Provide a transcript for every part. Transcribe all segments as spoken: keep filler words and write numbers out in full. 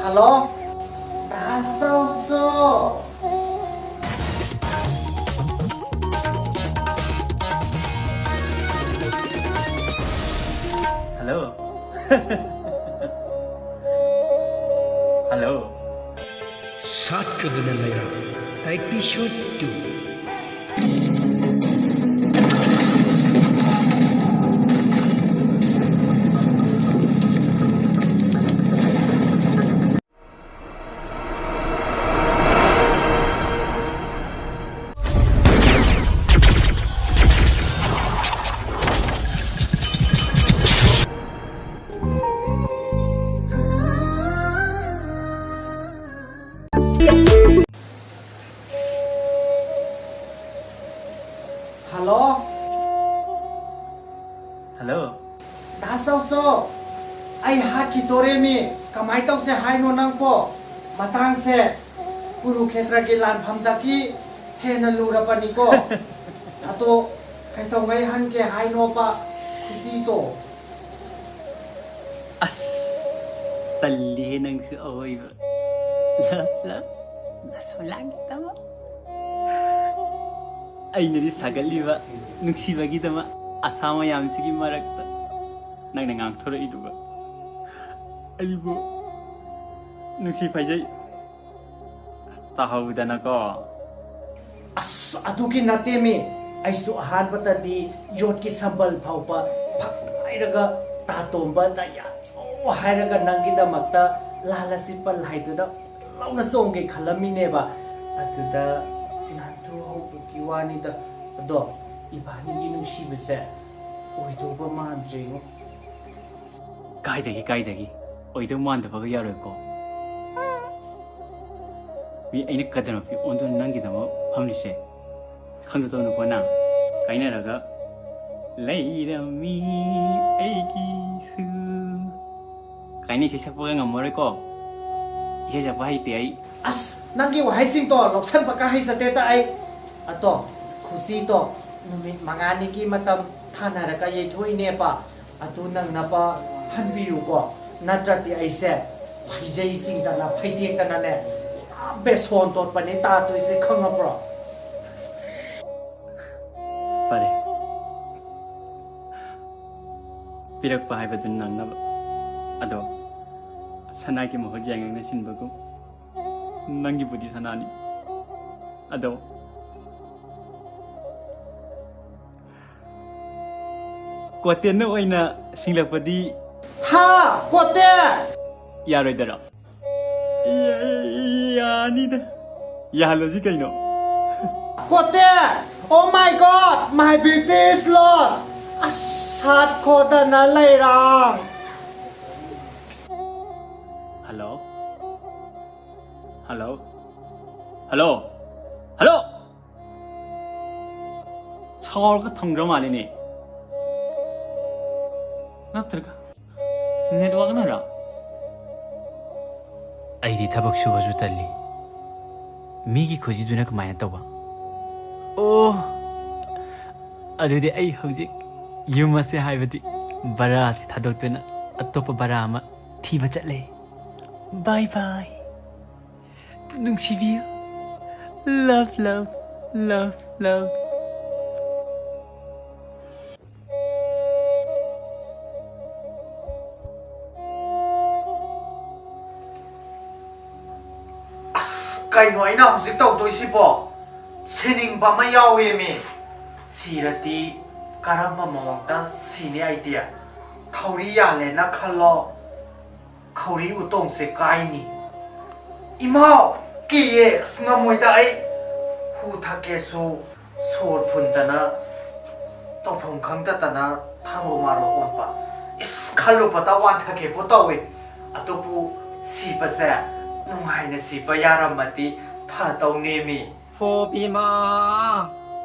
Hello? ꯗꯥ Chaochao. Hello. Hello. ꯁꯥꯠꯀꯗꯨꯅ ꯂꯩꯔꯥ, episode two꯫ ꯍꯜꯂꯣ? ꯍꯜꯂꯣ? ꯗꯥ ꯆꯧꯆꯧ, ꯑꯩ ꯍꯥꯠꯈꯤꯗꯣꯔꯦꯃꯤ꯫ ꯀꯃꯥꯏ ꯇꯧꯁꯦ ꯍꯥꯏꯅꯣ ꯅꯪꯕꯣ? ꯃꯇꯥꯡꯁꯦ ꯀꯨꯔꯨꯈꯦꯇ꯭ꯔꯒꯤ ꯂꯥꯟꯐꯝꯗꯒꯤ ꯍꯦꯟꯅ ꯂꯨꯔꯕꯅꯤꯀꯣ꯫ ꯑꯗꯣ ꯀꯩꯗꯧꯉꯩ ꯍꯟꯒꯦ ꯍꯥꯏꯅꯣꯕ ꯈꯨꯖꯤꯗꯣ? ꯑꯁ, ꯇꯜꯂꯤꯍꯦ ꯅꯪꯁꯨ ꯑꯋꯣꯏꯕ꯫ ꯂ, ꯂ, ꯅꯁꯝ ꯂꯥꯡꯒꯤꯗꯃꯛ꯫ ꯑꯩꯅꯗꯤ ꯁꯥꯒꯠꯂꯤꯕ ꯅꯨꯡꯁꯤꯕꯒꯤꯗꯃꯛ ꯑꯁꯥ ꯃꯌꯥꯝꯁꯤꯒꯤ ꯃꯔꯛꯇ ꯅꯪꯅ ꯉꯥꯡꯊꯣꯔꯛꯏꯗꯨꯒ ꯑꯩꯕꯨ ꯅꯨꯡꯁꯤ ꯐꯩꯖꯩ ꯇꯥꯍꯧꯗꯅꯀꯣ꯫ ꯑꯁ, ꯑꯗꯨꯒꯤ ꯅꯠꯇꯦꯃꯤ꯫ ꯑꯩꯁꯨ ꯑꯍꯥꯟꯕꯗꯗꯤ ꯌꯣꯠꯀꯤ ꯁꯝꯕꯜ ꯐꯥꯎꯕ ꯐꯛ ꯍꯥꯏꯔꯒ ꯇꯥꯇꯣꯝꯕ ꯅꯌꯥꯆꯧ ꯍꯥꯏꯔꯒ ꯅꯪꯒꯤꯗꯃꯛꯇ ꯂꯥꯜꯂꯁꯤ ꯄꯜ ꯍꯥꯏꯗꯨꯅ ꯂꯥꯎꯅ ꯆꯣꯡꯒꯦ ꯈꯜꯂꯝꯃꯤꯅꯦꯕ꯫ ꯑꯗꯨꯗ ꯅꯥꯟꯊꯣꯛꯍꯧꯕꯒꯤ ꯋꯥꯅꯤꯗ꯫ ꯑꯗꯣ ꯏꯕꯥꯅꯤꯒꯤ ꯅꯨꯡꯁꯤꯕꯁꯦ ꯑꯣꯏꯗꯧꯕ ꯃꯥꯟꯗ꯭ꯔꯦꯉꯣ꯫ ꯀꯥꯏꯗꯒꯤ, ꯀꯥꯏꯗꯒꯤ? ꯑꯣꯏꯗꯧ ꯃꯥꯟꯗꯕꯒ ꯌꯥꯔꯣꯏꯀꯣ꯫ ꯃꯤ ꯑꯩꯅ ꯀꯗꯔ ꯃꯄꯤ ꯑꯣꯟꯗꯨꯅ ꯅꯪꯒꯤꯗꯃꯛ ꯐꯝꯂꯤꯁꯦ ꯈꯪꯗ ꯇꯧꯅꯨꯀꯣ ꯅꯪ꯫ ꯀꯥꯏꯅꯔꯒ ꯂꯩꯔꯝꯃꯤ ꯑꯩꯒꯤꯁꯨ꯫ ꯀꯥꯏꯅ ꯏꯁꯩ ꯁꯛꯄꯒ ꯉꯝꯃꯔꯣꯏꯀꯣ꯫ ꯏꯁꯩ ꯁꯛꯄ ꯍꯩꯇꯦ ꯑꯩ꯫ ꯑꯁ, ꯅꯪꯒꯤ ꯋꯥꯍꯩꯁꯤꯡꯗꯣ ꯂꯧꯁꯟꯕꯒ ꯍꯩꯖꯗꯦꯗ ꯑꯩ꯫ ꯑꯗꯣ, ꯈꯨꯖꯤꯗꯣ ꯅꯨꯃꯤꯠ ꯃꯉꯥꯅꯤꯒꯤ ꯃꯇꯝ ꯊꯥꯅꯔꯒ ꯌꯩꯊꯣꯛꯏꯅꯦꯕ꯫ ꯑꯗꯨ ꯅꯪꯅꯕ ꯍꯟꯕꯤꯌꯨꯀꯣ꯫ ꯅꯠꯇ꯭ꯔꯗꯤ ꯑꯩꯁꯦ ꯐꯩꯖꯩ ꯆꯤꯡꯗꯅ ꯐꯩꯇꯦꯛꯇꯅꯅꯦ, ꯄꯨꯔꯥ ꯕꯦꯁꯣꯟ ꯇꯣꯠꯄꯅꯦ ꯇꯥꯗꯣꯏꯁꯦ, ꯈꯪꯉꯕ꯭ꯔꯣ? ꯐꯔꯦ, ꯄꯤꯔꯛꯄ ꯍꯥꯏꯕꯗꯨ ꯅꯪꯅꯕ꯫ ꯑꯗꯣ ꯁꯅꯥꯒꯤ ꯃꯍꯨꯠ ꯌꯥꯏꯉꯪꯅ ꯁꯤꯟꯕꯒꯨꯝ, ꯅꯪꯒꯤꯕꯨꯗꯤ ꯁꯅꯥꯅꯤ꯫ ꯑꯗꯣ ꯀ꯭ꯋꯥꯇꯦꯟꯅ ꯑꯣꯏꯅ ꯁꯤꯡꯂꯛꯄꯗꯤ ꯍꯥ, ꯀ꯭ꯋꯥꯇꯦꯟ! ꯌꯥꯔꯣꯏꯗꯔꯣ? ꯌꯥꯅꯤꯗ꯫ ꯌꯥꯍꯜꯂꯁꯤ ꯀꯩꯅꯣ꯫ ꯀ꯭ꯋꯥꯇꯦꯟ! Oh my God, my beauty is lost! ꯑꯁ, ꯁꯥꯠ ꯈꯣꯗꯅ ꯂꯩꯔꯥꯡ꯫ ꯍꯜꯂꯣ? ꯍꯜꯂꯣ? ꯍꯜꯂꯣ? ꯍꯜꯂꯣ? ꯁꯥꯎꯔꯒ ꯊꯝꯈ꯭ꯔ ꯃꯥꯜꯂꯤꯅꯦ꯫ ꯅꯠꯇ꯭ꯔꯒ ꯅꯦꯠꯋꯥꯛꯅꯔ? ꯑꯩꯗꯤ ꯊꯕꯛ ꯁꯨꯕꯁꯨ ꯇꯜꯂꯤ꯫ ꯃꯤꯒꯤ ꯈꯨꯖꯤꯗꯨꯅ ꯀꯃꯥꯏꯅ ꯇꯧꯕ? ꯑꯣ, ꯑꯗꯨꯗꯤ ꯑꯩ ꯍꯧꯖꯤꯛ ꯌꯨꯝ ꯑꯁꯦ, ꯍꯥꯏꯕꯗꯤ ꯚꯔꯥ ꯑꯁꯤ ꯊꯥꯗꯣꯛꯇꯨꯅ ꯑꯇꯣꯞꯄ ꯚꯔꯥ ꯑꯃ ꯊꯤꯕ ꯆꯠꯂꯦ꯫ ꯕꯥꯏ ꯕꯥꯏ꯫ ꯅꯨꯡꯁꯤꯕꯤꯌꯨ꯫ Love, love, love, love. ꯑꯁ, ꯀꯩꯅꯣ ꯑꯩꯅ ꯍꯧꯖꯤꯛ ꯇꯧꯗꯣꯏꯁꯤꯕꯣ? ꯁꯤꯅꯤꯡꯕ ꯑꯃ ꯌꯥꯎꯋꯦꯃꯤ꯫ ꯁꯤꯔꯗꯤ ꯀꯔꯝꯕ ꯃꯑꯣꯡꯗ ꯁꯤꯅꯤ ꯑꯩꯗꯤ? ꯊꯧꯔꯤ ꯌꯥꯜꯂꯦꯅ ꯈꯜꯂꯣ, ꯈꯧꯔꯤ ꯎꯇꯣꯡꯁꯦ ꯀꯥꯏꯅꯤ꯫ ꯏꯃꯥꯎ, ꯀꯤꯌꯦ, ꯑꯁ, ꯉꯝꯃꯣꯏꯗ ꯑꯩ꯫ ꯍꯨ ꯊꯛꯀꯦꯁꯨ ꯁꯣꯔ ꯐꯨꯟꯗꯅ, ꯇꯧꯐꯝ ꯈꯪꯗꯗꯅ ꯊꯔꯣ ꯃꯥꯔꯣ ꯑꯣꯟꯕ꯫ ꯏꯁ, ꯈꯜꯂꯨꯕꯗ ꯋꯥꯟꯊꯒꯦꯕꯨ ꯇꯧꯋꯦ꯫ ꯑꯗꯨꯕꯨ ꯁꯤꯕꯁꯦ ꯅꯨꯡꯉꯥꯏꯅ ꯁꯤꯕ ꯌꯥꯔꯝꯃꯗꯤ ꯐꯗꯧꯅꯦꯃꯤ꯫ ꯍꯣ ꯕꯤꯃꯥ,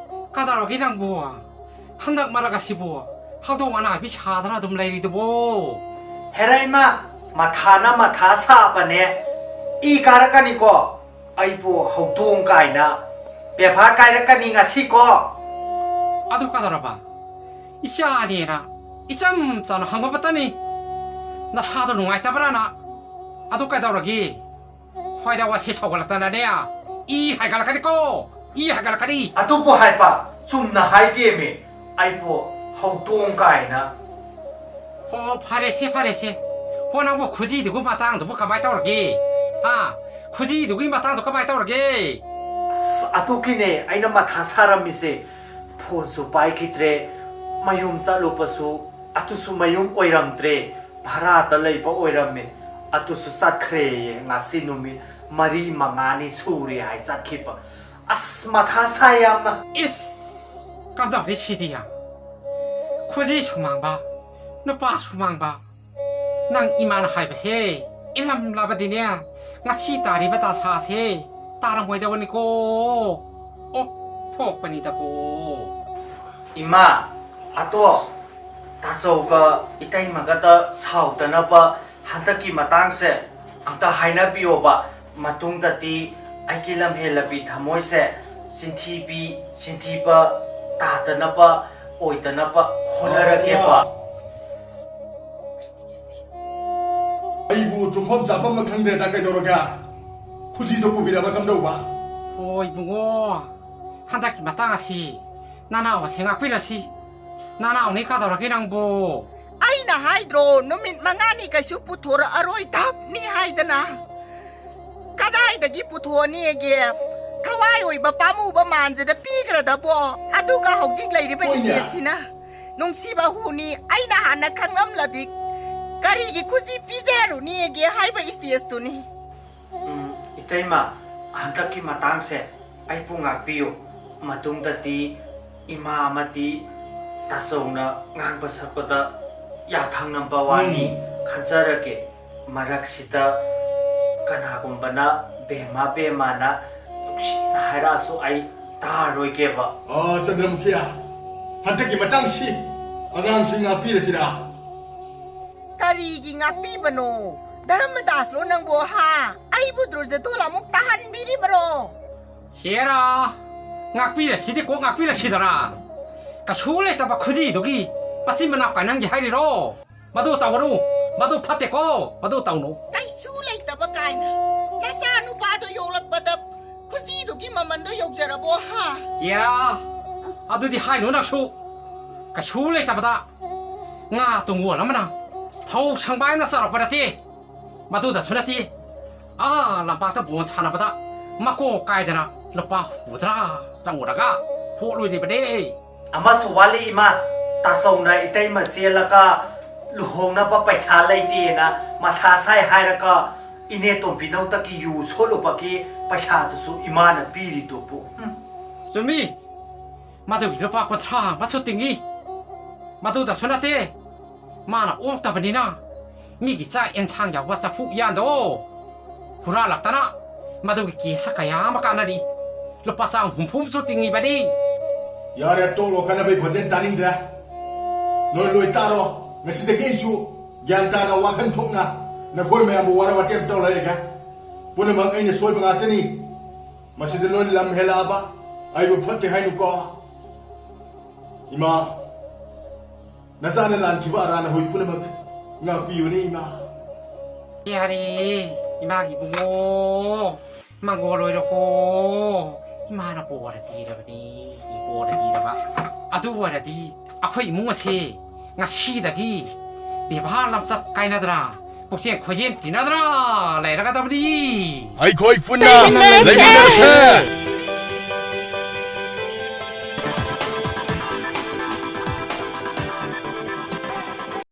ꯀꯗꯧꯔꯒꯦ ꯅꯪꯕꯨ? ꯍꯟꯗꯛ ꯃꯔꯛ ꯑꯁꯤꯕꯨ ꯍꯧꯗꯣꯡ ꯑꯅꯥꯏꯕꯤ ꯁꯥꯗꯅ ꯑꯗꯨꯝ ꯂꯩꯔꯤꯗꯨꯕꯣ? ꯍꯦꯔꯥ ꯏꯃꯥ, ꯃꯊꯥꯅ ꯃꯊꯥ ꯁꯥꯕꯅꯦ꯫ ꯏ ꯀꯥꯔꯛꯀꯅꯤꯀꯣ꯫ ꯑꯩꯕꯨ ꯍꯧꯗꯣꯡ ꯀꯥꯏꯅ ꯕꯦꯕꯥꯔ ꯀꯥꯏꯔꯛꯀꯅꯤ ꯉꯁꯤꯀꯣ꯫ ꯑꯗꯨ ꯀꯗꯧꯔꯕ? ꯏꯆꯥꯅꯦꯅ ꯏꯆꯝ ꯆꯝꯅ ꯍꯪꯕꯇꯅꯤ꯫ ꯅꯁꯥꯗꯣ ꯅꯨꯡꯉꯥꯏꯇꯕ꯭ꯔꯥꯅ? ꯑꯗꯨ ꯀꯩꯗꯧꯔꯒꯦ? ꯍꯣꯏꯗ, ꯋꯥꯁꯤ ꯁꯧꯒꯠꯂꯛꯇꯅꯅꯦ, ꯏ ꯍꯥꯏꯒꯠꯂꯛꯀꯅꯤꯀꯣ, ꯏ ꯍꯥꯏꯒꯠꯂꯛꯀꯅꯤ꯫ ꯑꯗꯨꯕꯨ ꯍꯥꯏꯕ ꯆꯨꯝꯅ ꯍꯥꯏꯗꯦꯃꯤ, ꯑꯩꯕꯨ ꯍꯧꯗꯣꯡ ꯀꯥꯏꯅ꯫ ꯍꯣ, ꯐꯔꯦꯁꯦ, ꯐꯔꯦꯁꯦ꯫ ꯍꯣ, ꯅꯪꯕꯨ ꯈꯨꯖꯤꯗꯨꯒꯤ ꯃꯇꯥꯡꯗꯨꯕꯨ ꯀꯃꯥꯏ ꯇꯧꯔꯒꯦ? ꯍꯥ? ꯈꯨꯖꯤꯗꯨꯒꯤ ꯃꯇꯥꯡꯗꯣ ꯀꯃꯥꯏ ꯇꯧꯔꯒꯦ? ꯑꯁ, ꯑꯗꯨꯒꯤꯅꯦ ꯑꯩꯅ ꯃꯊꯥ ꯁꯥꯔꯝꯃꯤꯁꯦ꯫ ꯐꯣꯟꯁꯨ ꯄꯥꯏꯈꯤꯗ꯭ꯔꯦ, ꯃꯌꯨꯝ ꯆꯠꯂꯨꯕꯁꯨ ꯑꯗꯨꯁꯨ ꯃꯌꯨꯝ ꯑꯣꯏꯔꯝꯗ꯭ꯔꯦ, ꯚꯔꯥꯗ ꯂꯩꯕ ꯑꯣꯏꯔꯝꯃꯦ꯫ ꯑꯗꯨꯁꯨ ꯆꯠꯈ꯭ꯔꯦꯌꯦ, ꯉꯁꯤ ꯅꯨꯃꯤꯠ ꯃꯔꯤ ꯃꯉꯥꯅꯤ ꯁꯨꯔꯦ ꯍꯥꯏ ꯆꯠꯈꯤꯕ꯫ ꯑꯁ, ꯃꯊꯥ ꯁꯥꯏ ꯌꯥꯝꯅ꯫ ꯏꯁ! ꯀꯝꯗꯧꯅꯤ ꯁꯤꯗꯤ? ꯈꯨꯖꯤ ꯁꯨꯃꯥꯡꯕ, ꯅꯨꯄꯥ ꯁꯨꯃꯥꯡꯕ, ꯅꯪ ꯏꯃꯥꯅ ꯍꯥꯏꯕꯁꯦ ꯏꯂꯝꯂꯕꯗꯤꯅꯦ, ꯉꯁꯤ ꯇꯥꯔꯤꯕ ꯗꯁꯥꯁꯦ ꯇꯥꯔꯝꯃꯣꯏꯗꯕꯅꯤꯀꯣ꯫ ꯑꯣ, ꯊꯣꯛꯄꯅꯤꯗꯀꯣ꯫ ꯏꯃꯥ, ꯑꯗꯣ ꯇꯥꯆꯧꯒ ꯏꯇꯩꯃꯒꯗ ꯁꯥꯎꯗꯅꯕ ꯍꯟꯗꯛꯀꯤ ꯃꯇꯥꯡꯁꯦ ꯑꯝꯇ ꯍꯥꯏꯅꯕꯤꯌꯣꯕ꯫ ꯃꯇꯨꯡꯗꯗꯤ ꯑꯩꯒꯤ ꯂꯝꯍꯦꯜꯂꯕꯤ ꯊꯃꯣꯏꯁꯦ ꯆꯤꯟꯊꯤꯕꯤ, ꯆꯤꯟꯊꯤꯕ ꯇꯥꯗꯅꯕ, ꯑꯣꯏꯗꯅꯕ ꯍꯣꯠꯅꯔꯒꯦꯕ꯫ ꯑꯩꯕꯨ ꯇꯨꯝꯐꯝ ꯆꯥꯐꯝ ꯑꯃ ꯈꯪꯗ꯭ꯔꯦꯗ, ꯀꯩꯗꯧꯔꯒꯦ? ꯈꯨꯖꯤꯗꯣ ꯄꯨꯕꯤꯔꯕ ꯀꯝꯗꯧꯕ? ꯍꯣꯏ ꯏꯕꯨꯡꯉꯣ, ꯍꯟꯗꯛꯀꯤ ꯃꯇꯥꯡ ꯑꯁꯤ ꯅꯅꯥꯎ ꯑꯁꯤ ꯉꯥꯛꯄꯤꯔꯁꯤ꯫ ꯅꯅꯥꯎꯅꯤ ꯀꯗꯧꯔꯒꯦ ꯅꯪꯕꯨ? ꯑꯩꯅ ꯍꯥꯏꯗ꯭ꯔꯣ, ꯅꯨꯃꯤꯠ ꯃꯉꯥꯅꯤ ꯀꯩꯁꯨ ꯄꯨꯊꯣꯔꯛꯑꯔꯣꯏ, ꯙꯞꯅꯤ ꯍꯥꯏꯗꯅ꯫ ꯀꯗꯥꯏꯗꯒꯤ ꯄꯨꯊꯣꯛꯑꯅꯤꯒꯦ? ꯊꯋꯥꯏ ꯑꯣꯏꯕ ꯄꯥꯝꯃꯨꯕ ꯃꯥꯟꯖꯗ ꯄꯤꯈ꯭ꯔꯗꯕꯣ? ꯑꯗꯨꯒ ꯍꯧꯖꯤꯛ ꯂꯩꯔꯤꯕ ꯍꯣꯏꯅꯦ꯫ ꯏꯁꯇꯦꯠꯁꯤꯅ, ꯅꯨꯡꯁꯤꯕ ꯍꯨꯅꯤ, ꯑꯩꯅ ꯍꯥꯟꯅ ꯈꯪꯂꯝꯂꯗꯤ ꯀꯔꯤꯒꯤ ꯈꯨꯖꯤ ꯄꯤꯖꯔꯨꯅꯤꯒꯦ ꯍꯥꯏꯕ ꯏꯁꯇꯦꯠꯇꯨꯅꯤ꯫ ꯎꯝ, ꯏꯇꯩꯃ, ꯍꯟꯗꯛꯀꯤ ꯃꯇꯥꯡꯁꯦ ꯑꯩꯕꯨ ꯉꯥꯛꯄꯤꯌꯨ꯫ ꯃꯇꯨꯡꯗꯗꯤ ꯏꯃꯥ ꯑꯃꯗꯤ ꯇꯥꯆꯧꯅ ꯉꯥꯡꯕ ꯁꯛꯄꯗ ꯌꯥꯊꯪꯅꯕ ꯋꯥꯅꯤ ꯈꯟꯖꯔꯒꯦ꯫ ꯃꯔꯛꯁꯤꯗ ꯀꯅꯥꯒꯨꯝꯕꯅ "ꯕꯦꯝꯃ, ꯕꯦꯝꯃꯅ" ꯅꯨꯡꯁꯤꯅ ꯍꯥꯏꯔꯛꯑꯁꯨ ꯑꯩ ꯇꯥꯔꯣꯏꯒꯦꯕ꯫ ꯑ, ꯆꯟꯗ꯭ꯔꯃꯨꯈꯤ, ꯍꯟꯗꯛꯀꯤ ꯃꯇꯥꯡꯁꯤ ꯑꯉꯥꯡꯁꯤ ꯉꯥꯛꯄꯤꯔꯁꯤꯔꯥ? ꯀꯔꯤꯒꯤ ꯉꯥꯛꯄꯤꯕꯅꯣ? ꯙꯔꯃꯗꯥꯁꯂꯣ ꯅꯪꯕꯣ, ꯍꯥ? ꯑꯩꯕꯨ ꯗꯨꯔꯖꯇꯣꯜ ꯑꯃꯨꯛ ꯇꯥꯍꯟꯕꯤꯔꯤꯕꯔꯣ? ꯍꯦꯔꯥ, ꯉꯥꯛꯄꯤꯔꯁꯤꯗꯤ ꯀꯣꯛ ꯉꯥꯛꯄꯤꯔꯁꯤꯗꯅ꯫ ꯀꯩꯁꯨ ꯂꯩꯇꯕ ꯈꯨꯖꯤꯗꯨꯒꯤ ꯃꯆꯤꯟ ꯃꯅꯥꯎ ꯀꯥꯏꯅꯪꯒꯦ ꯍꯥꯏꯔꯤꯔꯣ? ꯃꯗꯨ ꯇꯧꯒꯅꯨ, ꯃꯗꯨ ꯐꯠꯇꯦꯀꯣ, ꯃꯗꯨ ꯇꯧꯅꯨ꯫ ꯀꯩꯁꯨ ꯃꯃꯟꯗꯣ ꯌꯧꯖꯔꯕꯣ, ꯍꯥ? ꯌꯦꯔꯥ, ꯑꯗꯨꯗꯤ ꯍꯥꯏꯅꯨ ꯅꯪꯁꯨ꯫ ꯀꯩꯁꯨ ꯂꯩꯇꯕꯗ ꯉꯥ ꯇꯨꯡꯒꯣꯜ ꯑꯃꯅ ꯊꯧ ꯁꯪꯕꯥꯏꯅ ꯆꯥꯔꯛꯄ ꯅꯠꯇꯦ꯫ ꯃꯗꯨꯗꯁꯨ ꯅꯠꯇꯦ, ꯑꯥ ꯂꯝꯄꯥꯛꯇ ꯕꯣꯜ ꯁꯥꯟꯅꯕꯗ ꯃꯀꯣꯛ ꯀꯥꯏꯗꯅ ꯂꯨꯄꯥ ꯍꯨꯝꯐꯨꯇꯔꯥ ꯆꯪꯉꯨꯔꯒ ꯍꯣꯠꯂꯨꯔꯤꯕꯅꯦ꯫ ꯑꯃꯁꯨ ꯋꯥꯠꯂꯤ ꯏꯃꯥ, ꯇꯥꯆꯧꯅ ꯏꯇꯩꯃ ꯆꯦꯜꯂꯒ ꯂꯨꯍꯣꯡꯅꯕ ꯄꯩꯁꯥ ꯂꯩꯇꯦꯅ ꯃꯊꯥ ꯁꯥꯏ ꯍꯥꯏꯔꯒ ꯏꯅꯦ ꯇꯣꯝꯕꯤꯅꯧꯗꯒꯤ ꯌꯨ ꯁꯣꯠꯂꯨꯕꯒꯤ ꯄꯩꯁꯥꯗꯨꯁꯨ ꯏꯃꯥꯅ ꯄꯤꯔꯤꯗꯨꯕꯨ꯫ ꯍꯨꯝ꯫ ꯆꯨꯝꯃꯤ, ꯃꯗꯨꯒꯤ ꯂꯨꯄꯥ ꯀꯨꯟꯊ꯭ꯔꯥ ꯑꯃꯁꯨ ꯇꯤꯡꯏ꯫ ꯃꯗꯨꯗꯁꯨ ꯅꯠꯇꯦ, ꯃꯥꯅ ꯑꯣꯛꯇꯕꯅꯤꯅ ꯃꯤꯒꯤ ꯆꯥꯛ ꯑꯦꯟꯁꯥꯡ ꯌꯥꯎꯕ ꯆꯐꯨ ꯎꯌꯥꯟꯗꯣ ꯍꯨꯔꯥꯜꯂꯛꯇꯅ ꯃꯗꯨꯒꯤ ꯀꯦꯁ ꯀꯌꯥ ꯑꯃ ꯀꯥꯟꯅꯔꯤ꯫ ꯂꯨꯄꯥ ꯆꯥꯝ ꯍꯨꯝꯐꯨ ꯑꯃꯁꯨ ꯇꯤꯡꯉꯤꯕꯅꯤ꯫ ꯌꯥꯔꯦ, ꯇꯣꯛꯂꯣ, ꯈꯠꯅꯕꯩ ꯈꯣꯟꯖꯦꯜ ꯇꯥꯅꯤꯡꯗ꯭ꯔꯦ꯫ ꯅꯣꯏ ꯂꯣꯏ ꯇꯥꯔꯣ, ꯉꯁꯤꯗꯒꯤ ꯑꯩꯁꯨ ꯒ꯭ꯌꯥꯟ ꯇꯥꯅ, ꯋꯥꯈꯜ ꯊꯣꯛꯅ ꯅꯈꯣꯏ ꯃꯌꯥꯝꯕꯨ ꯋꯥꯔꯧ ꯋꯥꯇꯦꯝ ꯇꯧ ꯂꯩꯔꯒꯦ꯫ ꯄꯨꯝꯅꯃꯛ ꯑꯩꯅ ꯁꯣꯏꯕ ꯉꯥꯛꯇꯅꯤ꯫ ꯃꯁꯤꯗ ꯅꯣꯏꯅ ꯂꯝ ꯍꯦꯜꯂꯛꯑꯕ ꯑꯩꯕꯨ ꯐꯠꯇꯦ ꯍꯥꯏꯅꯨꯀꯣ꯫ ꯏꯃꯥ, ꯅꯆꯥꯅ ꯂꯥꯟꯈꯤꯕ ꯑꯔꯥꯟ ꯑꯍꯣꯏ ꯄꯨꯝꯅꯃꯛ ꯉꯥꯛꯄꯤꯌꯨꯅꯦ, ꯏꯃꯥ꯫ ꯌꯥꯔꯦ, ꯏꯃꯥꯒꯤ ꯏꯕꯨꯡꯉꯣ, ꯃꯪꯒꯣꯜ ꯑꯣꯏꯔꯣꯀꯣ꯫ ꯏꯃꯥꯅ ꯕꯣꯔ ꯄꯤꯔꯕꯅꯤ, ꯕꯣꯔ ꯄꯤꯔꯕ꯫ ꯑꯗꯨ ꯑꯣꯏꯔꯗꯤ ꯑꯩꯈꯣꯏ ꯏꯃꯨꯡ ꯑꯁꯦ ꯉꯁꯤꯗꯒꯤ ꯕꯦꯕꯥꯔ ꯂꯝꯆꯠ ꯀꯥꯏꯅꯗꯅ, ꯄꯨꯛꯆꯦꯟ ꯈꯣꯏꯖꯦꯟ ꯇꯤꯟꯅꯗꯅ ꯂꯩꯔꯒꯗꯕꯅꯤ꯫ ꯑꯩꯈꯣꯏ ꯄꯨꯟꯅ ꯂꯩꯃꯤꯟꯅꯔꯁꯦ꯫ ꯂꯩꯃꯤꯟꯅꯔꯁꯦ꯫